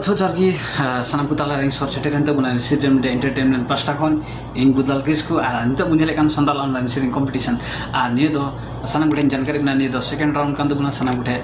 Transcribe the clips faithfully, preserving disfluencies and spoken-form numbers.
ᱛᱚ ᱡᱚᱦᱟᱨ ᱜᱮ, ᱟᱸ, ᱥᱟᱱᱟᱢ ᱠᱚ ᱛᱟᱞᱟᱨᱮ ᱤᱧ ᱥᱚᱨ ᱥᱮᱴᱮᱨᱮᱱ ᱛᱟᱵᱚᱱᱟ ᱥᱤᱨᱡᱚᱱ ᱢᱤᱰᱤᱭᱟ ᱮᱱᱴᱟᱨᱴᱮᱱᱢᱮᱱᱴ ᱯᱟᱥᱴᱟ ᱠᱷᱚᱱ᱾ ᱤᱧ ᱜᱩᱫᱟᱞ ᱠᱤᱥᱠᱩ, ᱟᱨ ᱱᱤᱛᱚᱜ ᱵᱚᱱ ᱧᱮᱞᱮᱫ ᱠᱟᱱ ᱥᱟᱱᱛᱟᱲ ᱚᱱᱞᱟᱭᱤᱱ ᱥᱮᱨᱮᱧ ᱠᱚᱢᱯᱤᱴᱤᱥᱚᱱ᱾ ᱟᱨ ᱱᱤᱭᱟᱹ ᱫᱚ ᱥᱟᱱᱟᱢ ᱠᱚᱴᱷᱮᱱ ᱡᱟᱱᱠᱟᱨᱤ ᱢᱮᱱᱟᱜᱼᱟ, ᱱᱤᱭᱟᱹ ᱫᱚ ᱥᱮᱠᱮᱱᱰ ᱨᱟᱣᱩᱱᱰ ᱠᱟᱱ ᱛᱟᱵᱚᱱᱟ᱾ ᱥᱟᱱᱟᱢ ᱠᱚᱴᱷᱮᱱ,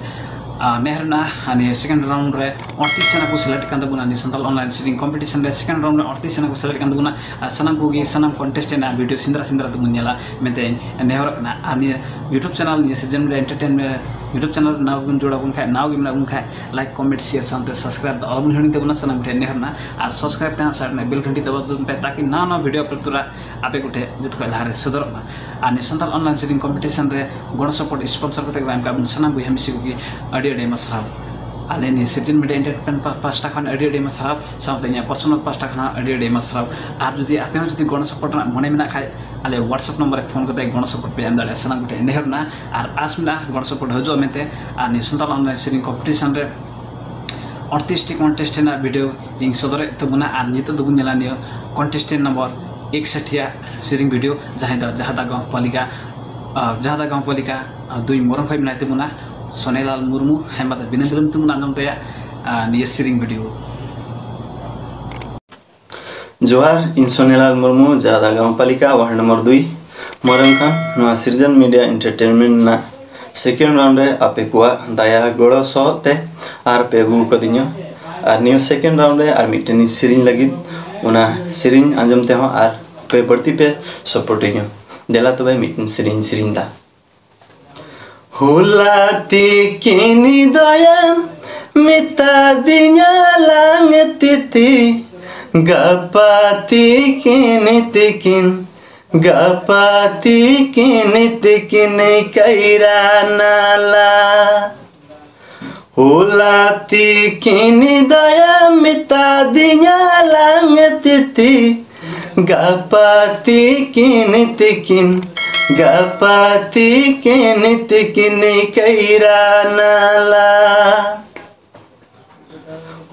ᱟᱸ, ᱱᱮᱦᱚᱨ ᱨᱮᱱᱟᱜ, ᱟᱨ ᱱᱤᱭᱟᱹ ᱥᱮᱠᱮᱱᱰ ᱨᱟᱣᱩᱱᱰ ᱨᱮ ᱟᱴᱛᱨᱤᱥ ᱡᱚᱱᱟ ᱠᱚ ᱥᱤᱞᱮᱠᱴ ᱠᱟᱱ ᱛᱟᱵᱚᱱᱟ᱾ ᱱᱤᱭᱟᱹ ᱥᱟᱱᱛᱟᱲ ᱚᱱᱞᱟᱭᱤᱱ ᱥᱮᱨᱮᱧ ᱠᱚᱢᱯᱤᱴᱤᱥᱚᱱ ᱨᱮ ᱥᱮᱠᱮᱱᱰ ᱨᱟᱣᱩᱱᱰ ᱨᱮ ᱟᱴᱛᱨᱤᱥ ᱡᱚᱱᱟ ᱠᱚ ᱥᱤᱞᱮᱠᱴ ᱠᱟᱱ ᱛᱟᱵᱚᱱᱟ᱾ ᱟᱨ ᱥᱟᱱᱟᱢ ᱠᱚᱜᱮ, ᱥᱟᱱᱟᱢ ᱠᱚᱱᱴᱮᱥᱴᱮᱱᱴ ᱟᱜ ᱵᱷᱤᱰᱤᱭᱳ ᱥᱮᱸᱫᱽᱨᱟ ᱥᱮᱸᱫᱽᱨᱟ ᱛᱮᱵᱚᱱ ᱧᱮᱞᱟ ᱢᱮᱱᱛᱮ ᱤᱧ ᱱᱮᱦᱚᱨᱚᱜ ᱠᱟᱱᱟ᱾ ᱟᱨ ᱱᱤᱭᱟᱹ YouTube ᱪᱮᱱᱮᱞ, ᱱᱤᱭᱟᱹ ᱥᱤᱨᱡᱚᱱ ᱢᱤᱰᱤᱭᱟ ᱮᱱᱴᱟᱨᱴᱮᱱᱢᱮᱱᱴ YouTube ᱪᱮᱱᱮᱞ ᱨᱮ ᱱᱟᱣᱟ ᱵᱚᱱ ᱡᱚᱲᱟᱣ ᱵᱚᱱ ᱠᱷᱟᱡ, ᱱᱟᱣᱟ ᱜᱮ ᱢᱮᱱᱟᱜ ᱵᱚᱱ ᱠᱷᱟᱡ, ᱞᱟᱭᱤᱠ, ᱠᱚᱢᱮᱱᱴ, ᱥᱮᱭᱟᱨ ᱥᱟᱶᱛᱮ ᱥᱟᱵᱥᱠᱨᱟᱭᱤᱵ ᱫᱚ ᱟᱞᱚᱵᱚᱱ ᱦᱤᱲᱤᱧ ᱛᱟᱵᱚᱱᱟ᱾ ᱥᱟᱱᱟᱢ ᱠᱚᱴᱷᱮᱱ ᱱᱮᱦᱚᱨ ᱨᱮᱱᱟᱜ, ᱟᱨ ᱥᱟᱵᱥᱠᱨᱟᱭᱤᱵ ᱛᱮᱦᱚᱸ ᱥᱟᱭᱤᱰ ᱨᱮᱱᱟᱜ ᱵᱮᱞ ᱜᱷᱟᱱᱴᱤ ᱫᱟᱵᱟᱣ ᱛᱟᱵᱚᱱ ᱯᱮ, ᱛᱟᱠᱤ ᱱᱟᱣᱟ ᱱᱟᱣᱟ ᱵᱷᱤᱰᱤᱭᱳ ᱟᱯᱞᱳᱰ ᱛᱚᱨᱟ ᱟᱯᱮ ᱠᱚᱴᱷᱮᱱ ᱡᱚᱛᱚ ᱠᱷᱚᱱ ᱞᱟᱦᱟᱨᱮ ᱥᱚᱫᱚᱨᱚᱜ ᱢᱟ᱾ ᱟᱨ ᱱᱤᱭᱟᱹ ᱥᱟᱱᱛᱟᱲ ᱚᱱᱞᱟᱭᱤᱱ ᱥᱮᱨᱮᱧ ᱠᱚᱢᱯᱤᱴᱤᱥᱚᱱ ᱨᱮ ᱜᱚᱲᱚ ᱥᱚᱯᱚᱦᱚᱫ ᱥᱯᱚᱱᱥᱚᱨ ᱠᱟᱛᱮ ᱠᱚ ᱮᱢ ᱠᱟᱜ ᱵᱚᱱ ᱥᱟᱱᱟᱢ ᱵᱚᱭᱦᱟ ᱢᱤᱥᱤ ᱠᱚᱜᱮ ᱟᱹᱰᱤ ᱟᱹᱰᱤ ᱟᱭᱢᱟ ᱥᱟᱨᱦᱟᱣ᱾ ᱟᱞᱮ ᱱᱤᱭᱟᱹ ᱥᱤᱨᱡᱚᱱ ᱢᱤᱰᱤᱭᱟ ᱮᱱᱴᱟᱨᱴᱮᱱᱢᱮᱱᱴ ᱯᱟ-, ᱯᱟᱥᱴᱟ ᱠᱷᱚᱱ ᱟᱹᱰᱤ ᱟᱹᱰᱤ ᱟᱭᱢᱟ ᱥᱟᱨᱦᱟᱣ, ᱥᱟᱶᱛᱮ ᱤᱧᱟᱹᱜ ᱯᱟᱨᱥᱚᱱᱟᱞ ᱯᱟᱥᱴᱟ ᱠᱷᱚᱱ ᱦᱚᱸ ᱟᱹᱰᱤ ᱟᱹᱰᱤ ᱟᱭᱢᱟ ᱥᱟᱨᱦᱟᱣ᱾ ᱟᱨ ᱡᱩᱫᱤ ᱟᱯᱮ ᱦᱚᱸ ᱡᱩᱫᱤ ᱜᱚᱲᱚ ᱥᱚᱯᱚᱦᱚᱫ ᱨᱮᱱᱟᱜ ᱢᱚᱱᱮ ᱢᱮᱱᱟᱜ ᱠᱷᱟᱡ, ᱟᱞᱮ WhatsApp ᱱᱚᱢᱵᱚᱨ ᱨᱮ ᱯᱷᱳᱱ ᱠᱟᱛᱮ ᱜᱚᱲᱚ ᱥᱚᱯᱚᱦᱚᱫ ᱯᱮ ᱮᱢ ᱫᱟᱲᱮᱭᱟᱜᱼᱟ᱾ ᱥᱟᱱᱟᱢ ᱠᱚᱴᱷᱮᱱ ᱱᱮᱦᱚᱨ ᱢᱮᱱᱟᱜᱼᱟ, ᱟᱨ ᱟᱥ ᱢᱮᱱᱟᱜᱼᱟ ᱜᱚᱲᱚ ᱥᱚᱯᱚᱦᱚᱫ ᱦᱤᱡᱩᱜᱼᱟ ᱢᱮᱱᱛᱮ᱾ ᱟᱨ ᱱᱤᱭᱟᱹ ᱥᱟᱱᱛᱟᱲ ᱚᱱᱞᱟᱭᱤᱱ ᱥᱮᱨᱮᱧ ᱠᱚᱢᱯᱤᱴᱤᱥᱚᱱ ᱨᱮ ᱟᱴᱛᱨᱤᱥ ᱴᱤ ᱠᱚᱱᱴᱮᱥᱴᱮᱱᱴ ᱨᱮᱱᱟᱜ ᱵᱷᱤᱰᱤᱭᱳ ᱤᱧ ᱥᱚᱫᱚᱨᱮᱫ ᱛᱟᱵᱚᱱᱟ᱾ ᱟᱨ ᱱᱤᱛᱚᱜ ᱫᱚᱵᱚᱱ ᱧᱮᱞᱟ ᱱᱤᱭᱟᱹ ᱠᱚᱱᱴᱮᱥᱴᱮᱱᱴ ᱱᱚᱢᱵᱚᱨ ᱮᱠᱥᱟᱴᱷᱤᱭᱟ ᱥᱮᱨᱮᱧ ᱵᱷᱤᱰᱤᱭᱳ, ᱡᱟᱦᱟᱸᱭ ᱫᱚ ᱡᱟᱦᱟᱸ ᱫᱟ ᱜᱟᱶ ᱯᱟᱞᱤᱠᱟ, ᱟᱨ ᱡᱟᱦᱟᱸ ᱫᱟ ᱜᱟᱶ ᱯᱟᱞᱤᱠᱟ, ᱟᱨ ᱫᱩᱭ ᱢᱚᱨᱚᱝ ᱠᱷᱚᱱ ᱢᱮᱱᱟᱭ ᱛᱟᱵᱚᱱᱟ ᱥᱚᱱᱮᱞᱟᱞ ᱢᱩᱨᱢᱩ᱾ ᱦᱮᱸ, ᱢᱟ ᱛᱚᱵᱮ ᱵᱤᱱᱟᱹ ᱵᱤᱞᱚᱢ ᱛᱮᱵᱚᱱ ᱟᱸᱡᱚᱢ ᱛᱟᱭᱟ, ᱟᱨ ᱱᱤᱭᱟᱹ ᱥᱮᱨᱮᱧ ᱵᱷᱤᱰᱤᱭᱳ᱾ ᱡᱚᱦᱟᱨ, ᱤᱧ ᱥᱚᱱᱮᱞᱟᱞ ᱢᱩᱨᱢᱩ, ᱡᱟᱦᱟᱸ ᱫᱟ ᱜᱟᱶ ᱯᱟᱞᱤᱠᱟ, ᱣᱟᱨᱰ ᱱᱚᱢᱵᱚᱨ ᱫᱩᱭ, ᱢᱚᱨᱚᱝ ᱠᱷᱚᱱ᱾ ᱱᱚᱣᱟ ᱥᱤᱨᱡᱚᱱ ᱢᱤᱰᱤᱭᱟ ᱮᱱᱴᱟᱨᱴᱮᱱᱢᱮᱱᱴ ᱨᱮᱱᱟᱜ ᱥᱮᱠᱮᱱᱰ ᱨᱟᱣᱩᱱᱰ ᱨᱮ ᱟᱯᱮ ᱠᱚᱣᱟᱜ ᱫᱟᱭᱟ ᱜᱚᱲᱚ ᱥᱚᱦᱚᱫ ᱛᱮ ᱟᱨ ᱯᱮ ᱟᱹᱜᱩ ᱠᱟᱫᱤᱧᱟ᱾ ᱟᱨ ᱱᱤᱭᱟᱹ ᱥᱮᱠᱮᱱᱰ ᱨᱟᱣᱩᱱᱰ ᱨᱮ ᱟᱨ ᱢᱤᱫᱴᱮᱱ ᱤᱧ ᱥᱮᱨᱮᱧ ᱞᱟᱹᱜᱤᱫ, ᱚᱱᱟ ᱥᱮᱨᱮᱧ ᱟᱸᱡᱚᱢ ᱛᱮᱦᱚᱸ ᱟᱨ ᱯᱮ ᱵᱟᱹᱲᱛᱤ ᱯᱮ ᱥᱟᱯᱳᱨᱴᱤᱧᱟ᱾ ᱫᱮᱞᱟ ᱛᱚᱵᱮ ᱢᱤᱫᱴᱮᱱ ᱥᱮᱨᱮᱧ ᱥᱮᱨᱮᱧ ᱫᱟ᱾ ᱦᱚᱞᱟ ᱛᱤᱠᱤᱱ ᱫᱚᱭᱟᱢ ᱢᱮᱛᱟ ᱫᱤᱧᱟ ᱞᱟᱝ ᱛᱤᱛᱤ, ᱜᱟᱯᱟ ᱛᱤᱠᱤᱱ ᱛᱤᱠᱤᱱ, ᱜᱟᱯᱟ ᱛᱤᱠᱤᱱ ᱛᱤᱠᱤᱱ ᱠᱟᱭᱨᱟ ᱱᱟᱞᱟ᱾ ᱦᱚᱞᱟ ᱛᱤᱠᱤᱱ ᱫᱚᱭᱟᱢ ᱢᱮᱛᱟ ᱫᱤᱧᱟ ᱞᱟᱝ ᱛᱤᱛᱤ, ᱜᱟᱯᱟ ᱛᱤᱠᱤᱱ ᱛᱤᱠᱤᱱ, ᱜᱟᱯᱟ ᱛᱤᱠᱤᱱ ᱛᱤᱠᱤᱱ ᱠᱟᱭᱨᱟ ᱱᱟᱞᱟ᱾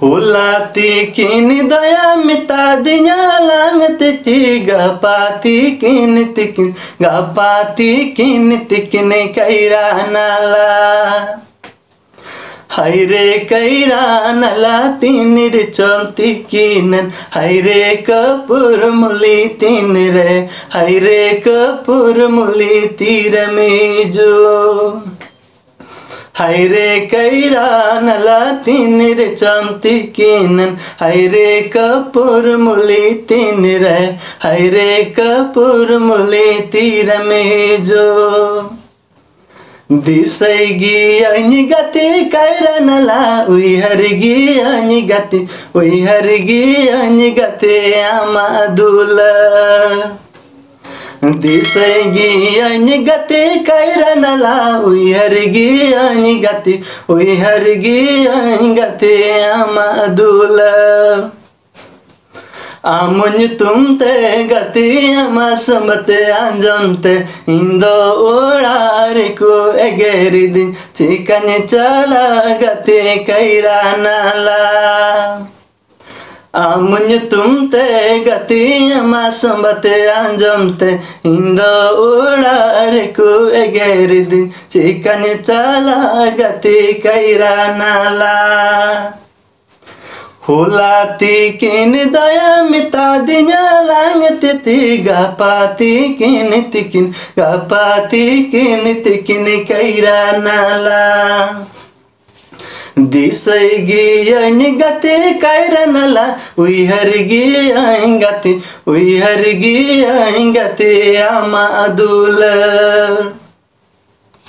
ᱦᱚᱞᱟ ᱛᱤᱠᱤᱱ ᱫᱚᱭᱟᱢ ᱢᱮᱛᱟ ᱫᱤᱧᱟ ᱞᱟᱝ ᱛᱤᱛᱤ, ᱜᱟᱯᱟ ᱛᱤᱠᱤᱱ ᱛᱤᱠᱤᱱ, ᱜᱟᱯᱟ ᱛᱤᱠᱤᱱ ᱛᱤᱠᱤᱱ ᱠᱟᱭᱨᱟ ᱱᱟᱞᱟ᱾ ᱦᱟᱭᱨᱮ ᱠᱟᱭᱨᱟ ᱱᱟᱞᱟ ᱛᱤᱱ ᱨᱮᱪᱚᱢ ᱛᱤᱠᱤᱱᱮᱱ, ᱦᱟᱭᱨᱮ ᱠᱟᱹᱯᱩᱨ ᱢᱩᱞᱤ ᱛᱤᱱ ᱨᱮ, ᱦᱟᱭᱨᱮ ᱠᱟᱹᱯᱩᱨ ᱢᱩᱞᱤ ᱛᱤᱨᱮᱢ ᱦᱤᱡᱩᱜ᱾ ᱦᱟᱭᱨᱮ ᱠᱟᱭᱨᱟ ᱱᱟᱞᱟ ᱛᱤᱱ ᱨᱮᱪᱚᱢ ᱛᱤᱠᱤᱱᱮᱱ, ᱦᱟᱭᱨᱮ ᱠᱟᱹᱯᱩᱨ ᱢᱩᱞᱤ ᱛᱤᱱ ᱨᱮ, ᱦᱟᱭᱨᱮ ᱠᱟᱹᱯᱩᱨ ᱢᱩᱞᱤ ᱛᱤᱨᱮᱢ ᱦᱤᱡᱩᱜ᱾ ᱫᱤᱥᱟᱹᱭ ᱜᱤᱭᱟᱹᱧ ᱜᱟᱛᱮ ᱠᱟᱭᱨᱟ ᱱᱟᱞᱟ, ᱩᱭᱦᱟᱹᱨ ᱜᱤᱭᱟᱹᱧ ᱜᱟᱛᱮ, ᱩᱭᱦᱟᱹᱨ ᱜᱤᱭᱟᱹᱧ ᱜᱟᱛᱮ ᱟᱢᱟᱜ ᱫᱩᱞᱟᱹᱲ᱾ ᱫᱤᱥᱟᱹᱭ ᱜᱤᱭᱟᱹᱧ ᱜᱟᱛᱮ ᱠᱟᱭᱨᱟ ᱱᱟᱞᱟ, ᱩᱭᱦᱟᱹᱨ ᱜᱤᱭᱟᱹᱧ ᱜᱟᱛᱮ, ᱩᱭᱦᱟᱹᱨ ᱜᱤᱭᱟᱹᱧ ᱜᱟᱛᱮ ᱟᱢᱟᱜ ᱫᱩᱞᱟᱹᱲ᱾ ᱟᱢ ᱧᱩᱛᱩᱢ ᱛᱮ ᱜᱟᱛᱮ ᱟᱢᱟᱜ ᱥᱟᱢᱵᱟᱛᱮ ᱟᱸᱡᱚᱢ ᱛᱮ, ᱤᱧ ᱫᱚ ᱚᱲᱟᱜ ᱨᱮᱠᱚ ᱮᱜᱮᱨᱤᱫᱤᱧ, ᱪᱮᱠᱟᱧ ᱪᱟᱞᱟᱜ ᱜᱟᱛᱮ ᱠᱟᱭᱨᱟ ᱱᱟᱞᱟ᱾ ᱟᱢ ᱧᱩᱛᱩᱢ ᱛᱮ ᱜᱟᱛᱮ ᱟᱢᱟᱜ ᱥᱟᱢᱵᱟᱛᱮ ᱟᱸᱡᱚᱢ ᱛᱮ, ᱤᱧ ᱫᱚ ᱚᱲᱟᱜ ᱨᱮᱠᱚ ᱮᱜᱮᱨᱤᱫᱤᱧ, ᱪᱮᱠᱟᱧ ᱪᱟᱞᱟᱜ ᱜᱟᱛᱮ ᱠᱟᱭᱨᱟ ᱱᱟᱞᱟ᱾ ᱦᱚᱞᱟ ᱛᱤᱠᱤᱱ ᱫᱟᱭᱟ ᱢᱮᱛᱟ ᱫᱤᱧᱟ ᱞᱟᱝ ᱛᱤᱛᱤ, ᱜᱟᱯᱟ ᱛᱤᱠᱤᱱ ᱛᱤᱠᱤᱱ, ᱜᱟᱯᱟ ᱛᱤᱠᱤᱱ ᱛᱤᱠᱤᱱ ᱠᱟᱭᱨᱟ ᱱᱟᱞᱟ᱾ ᱫᱤᱥᱟᱹᱭ ᱜᱤᱭᱟᱹᱧ ᱜᱟᱛᱮ ᱠᱟᱭᱨᱟ ᱱᱟᱞᱟ, ᱩᱭᱦᱟᱹᱨ ᱜᱤᱭᱟᱹᱧ ᱜᱟᱛᱮ, ᱩᱭᱦᱟᱹᱨ ᱜᱤᱭᱟᱹᱧ ᱜᱟᱛᱮ ᱟᱢᱟᱜ ᱫᱩᱞᱟᱹᱲ᱾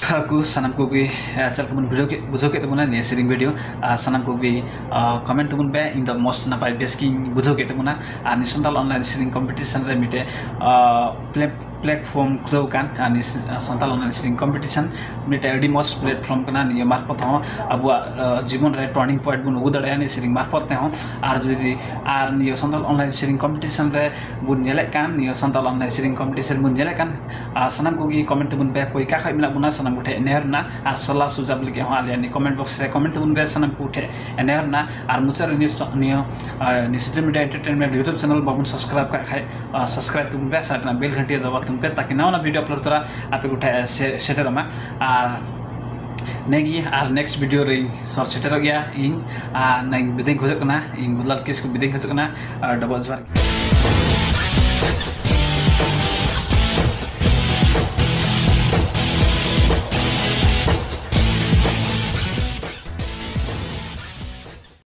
ᱦᱟᱹᱠᱩ ᱥᱟᱱᱟᱢ ᱠᱚᱜᱮ, ᱟᱨ ᱪᱮᱫ ᱞᱮᱠᱟ ᱵᱚᱱ ᱵᱷᱤᱰᱤᱭᱳ ᱠᱮᱫ, ᱵᱩᱡᱷᱟᱹᱣ ᱠᱮᱫ ᱛᱟᱵᱚᱱᱟ ᱱᱤᱭᱟᱹ ᱥᱮᱨᱮᱧ ᱵᱷᱤᱰᱤᱭᱳ, ᱟᱨ ᱥᱟᱱᱟᱢ ᱠᱚᱜᱮ, ᱟᱨ, ᱠᱚᱢᱮᱱᱴ ᱛᱟᱵᱚᱱ ᱯᱮ᱾ ᱤᱧ ᱫᱚ ᱢᱚᱡᱽ ᱱᱟᱯᱟᱭ ᱵᱮᱥ ᱜᱤᱧ ᱵᱩᱡᱷᱟᱹᱣ ᱠᱮᱫ ᱛᱟᱵᱚᱱᱟ᱾ ᱟᱨ ᱱᱤᱭᱟᱹ ᱥᱟᱱᱛᱟᱲ ᱚᱱᱞᱟᱭᱤᱱ ᱥᱮᱨᱮᱧ ᱠᱚᱢᱯᱤᱴᱤᱥᱚᱱ ᱨᱮ ᱢᱤᱫᱴᱮᱡ, ᱟᱨ, ᱯᱞᱮ-, ᱯᱞᱮᱴᱯᱷᱚᱨᱢ ᱠᱷᱩᱞᱟᱹᱣ ᱠᱟᱱ, ᱟᱨ ᱱᱤᱭᱟᱹ ᱥᱟᱱᱛᱟᱲ ᱚᱱᱞᱟᱭᱤᱱ ᱥᱮᱨᱮᱧ ᱠᱚᱢᱯᱤᱴᱤᱥᱚᱱ ᱢᱤᱫᱴᱮᱡ ᱟᱹᱰᱤ ᱢᱚᱡᱽ ᱯᱞᱮᱴᱯᱷᱚᱨᱢ ᱠᱟᱱᱟ᱾ ᱱᱤᱭᱟᱹ ᱢᱟᱨᱯᱷᱚᱛ ᱦᱚᱸ ᱟᱵᱚᱣᱟᱜ, ᱟᱨ, ᱡᱤᱵᱚᱱ ᱨᱮ ᱴᱟᱨᱱᱤᱝ ᱯᱚᱭᱮᱱᱴ ᱵᱚᱱ ᱟᱹᱜᱩ ᱫᱟᱲᱮᱭᱟᱜᱼᱟ ᱱᱤᱭᱟᱹ ᱥᱮᱨᱮᱧ ᱢᱟᱨᱯᱷᱚᱛ ᱛᱮᱦᱚᱸ᱾ ᱟᱨ ᱡᱩᱫᱤ, ᱟᱨ ᱱᱤᱭᱟᱹ ᱥᱟᱱᱛᱟᱲ ᱚᱱᱞᱟᱭᱤᱱ ᱥᱮᱨᱮᱧ ᱠᱚᱢᱯᱤᱴᱤᱥᱚᱱ ᱨᱮ ᱵᱚᱱ ᱧᱮᱞᱮᱫ ᱠᱟᱱ, ᱱᱤᱭᱟᱹ ᱥᱟᱱᱛᱟᱲ ᱚᱱᱞᱟᱭᱤᱱ ᱥᱮᱨᱮᱧ ᱠᱚᱢᱯᱤᱴᱤᱥᱚᱱ ᱵᱚᱱ ᱧᱮᱞᱮᱫ ᱠᱟᱱ, ᱟᱨ ᱥᱟᱱᱟᱢ ᱠᱚᱜᱮ ᱠᱚᱢᱮᱱᱴ ᱛᱟᱵᱚᱱ ᱯᱮ, ᱚᱠᱚᱭ ᱚᱠᱟ ᱠᱷᱚᱡ ᱢᱮᱱᱟᱜ ᱵᱚᱱᱟ, ᱥᱟᱱᱟᱢ ᱠᱚᱴᱷᱮᱱ ᱱᱮᱦᱚᱨ ᱨᱮᱱᱟᱜ, ᱟᱨ ᱥᱚᱞᱟ ᱥᱩᱡᱷᱟᱵ ᱞᱟᱹᱜᱤᱫ ᱦᱚᱸ ᱟᱞᱮᱭᱟᱜ ᱱᱤᱭᱟᱹ ᱠᱚᱢᱮᱱᱴ ᱵᱚᱠᱥ ᱨᱮ ᱠᱚᱢᱮᱱᱴ ᱛᱟᱵᱚᱱ ᱯᱮ, ᱥᱟᱱᱟᱢ ᱠᱚᱴᱷᱮᱱ ᱱᱮᱦᱚᱨ ᱨᱮᱱᱟᱜ᱾ ᱟᱨ ᱢᱩᱪᱟᱹᱫ ᱨᱮ ᱱᱤᱭᱟᱹ ᱥᱚ-, ᱱᱤᱭᱟᱹ, ᱟᱨ, ᱱᱤᱭᱟᱹ ᱥᱤᱡᱤᱱ ᱢᱤᱰᱤᱭᱟ ᱮᱱᱴᱟᱨᱴᱮᱱᱢᱮᱱᱴ YouTube ᱪᱮᱱᱮᱞ ᱵᱟᱵᱚᱱ ᱥᱟᱵᱥᱠᱨᱟᱭᱤᱵ ᱠᱟᱜ ᱠᱷᱟᱡ, ᱟᱨ ᱥᱟᱵᱥᱠᱨᱟᱭᱤᱵ ᱛᱟᱵᱚᱱ ᱯᱮ, ᱥᱟᱭᱤᱰ ᱨᱮᱱᱟᱜ ᱵᱮᱞ ᱜᱷᱟᱱᱴᱤ ᱫᱟᱵᱟᱣ ᱛᱟᱵᱚᱱ ᱯᱮ, ᱛᱟᱠᱤ ᱱᱟᱣᱟ ᱱᱟᱣᱟ ᱵᱷᱤᱰᱤᱭᱳ ᱟᱯᱞᱳᱰ ᱛᱚᱨᱟ ᱟᱯᱮ ᱠᱚᱴᱷᱮᱱ ᱥᱮ-, ᱥᱮᱴᱮᱨᱚᱜ ᱢᱟ᱾ ᱟᱨ ᱱᱤᱭᱟᱹᱜᱮ, ᱟᱨ next video ᱨᱮᱧ ᱥᱚᱨ ᱥᱮᱴᱮᱨᱚᱜ ᱜᱮᱭᱟ ᱤᱧ᱾ ᱟᱨ ᱱᱤᱭᱟᱹ ᱵᱤᱫᱟᱹᱧ ᱠᱷᱚᱡᱚᱜ ᱠᱟᱱᱟ, ᱤᱧ ᱵᱩᱫᱷᱞᱟᱞ ᱠᱤᱥᱠᱩ ᱵᱤᱫᱟᱹᱧ ᱠᱷᱚᱡᱚᱜ ᱠᱟᱱᱟ᱾ ᱟᱨ ᱰᱚᱵᱚᱜ ᱡᱚᱦᱟᱨ ᱜᱮ᱾